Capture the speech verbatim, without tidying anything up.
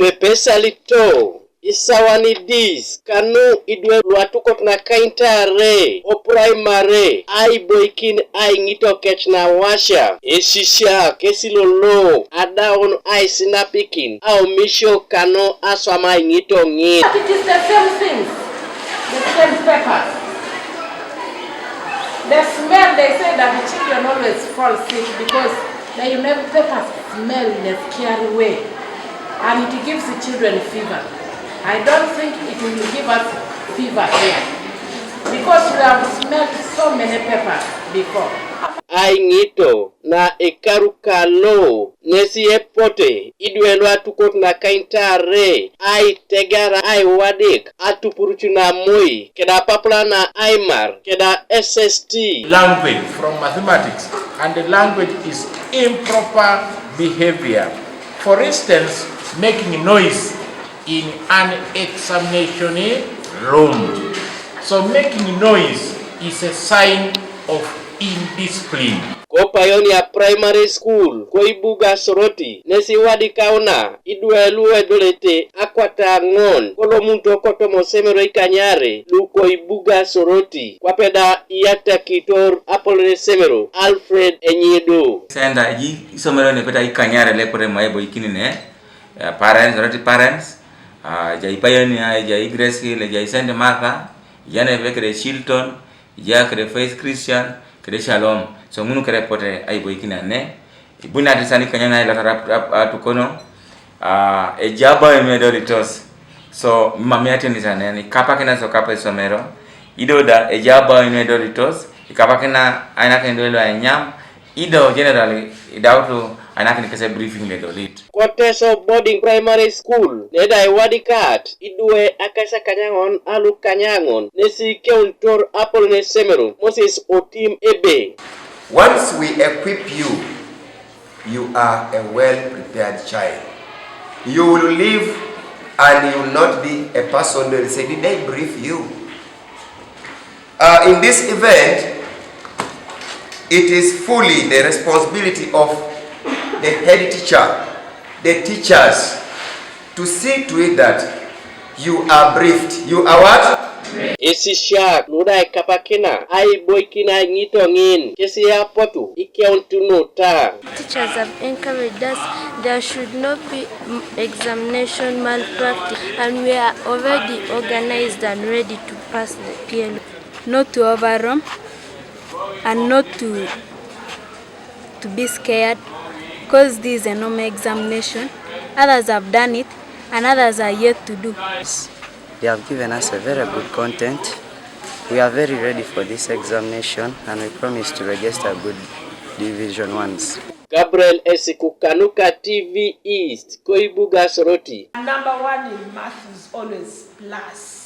Pepesa lito, isawan idis kanu idwe lu atukot na kaintaare o primary aiboikin aiŋito kec na wasia, esisia kesi lolo adaun aisinapikin aomisio kanu aswam aiŋito ŋin. But it is the same things, the same papers. The smell, they say that the children always fall sick because the uniform papers smell in a scary way, and it gives the children fever. I don't think it will give us fever here because we have smelled so many papers before. Aiŋito na ekaru kalo ŋesi epote idwe lu atukot na kaintaare aitegara aiwadik atupuruc na moi keda papula na aimar keda S S T. Language from mathematics, and the language is improper behavior. For instance, making noise in an examination room. So making noise is a sign of indiscipline. Ko Pioneer Primary School ko Ibuga Soroti nesi wadikauna idwe lu edolete akwata ŋon kolomunto kotoma osomero ikanyare lu ko Ibuga Soroti, kwape da iyatakitor apolon esomero Alfred Enyidu. Senda ji isomero ne peta ikanyare le pore maebo ikini ne, eh, parents, Soroti parents, ah, ejai Pioneer, ejai Grace Hill, ejai Saint Martha, ejai ne pekere Chilton, ejai kere Faith Christian, kere Shalom. So ŋun kere pote aiboikin ane. Ibuni ati sani kanya na ilo tarap, ap-, atukono. Ah, ejaba ime dolitos. So mami ati ni sani, ni kapa kina so kapa isomero. Ido da, ejaba ime dolitos. Ikapa kina aina kendo ilo enyam. Ido generally, idautu aina kini kese briefing le dolit. Ko Teso Boarding Primary School, neda iwadikat idwe akaisakanyaŋon alukanyaŋon nesi keuntor apolon esomero Moses Otim ebe. Once we equip you, you are a well-prepared child. You will live and you will not be a person who will say, "Did I brief you?" Uh, in this event, it is fully the responsibility of the head teacher, the teachers, to see to it that you are briefed. You are what? Esisiak luda ikapakina aiboikin aiŋito ŋin kesi apotu ikeuntunuta. Teachers have encouraged us there should not be, mm, examination malpractice, and we are already organized and ready to pass the P L O. Not to overwhelm and not to, to be scared, 'cause this is a normal examination. Others have done it and others are yet to do. They have given us a very good content. We are very ready for this examination and we promise to register good division ones. Gabriel Esiku kanuka T V East, ko Ibuga Soroti. Number one in math is always plus.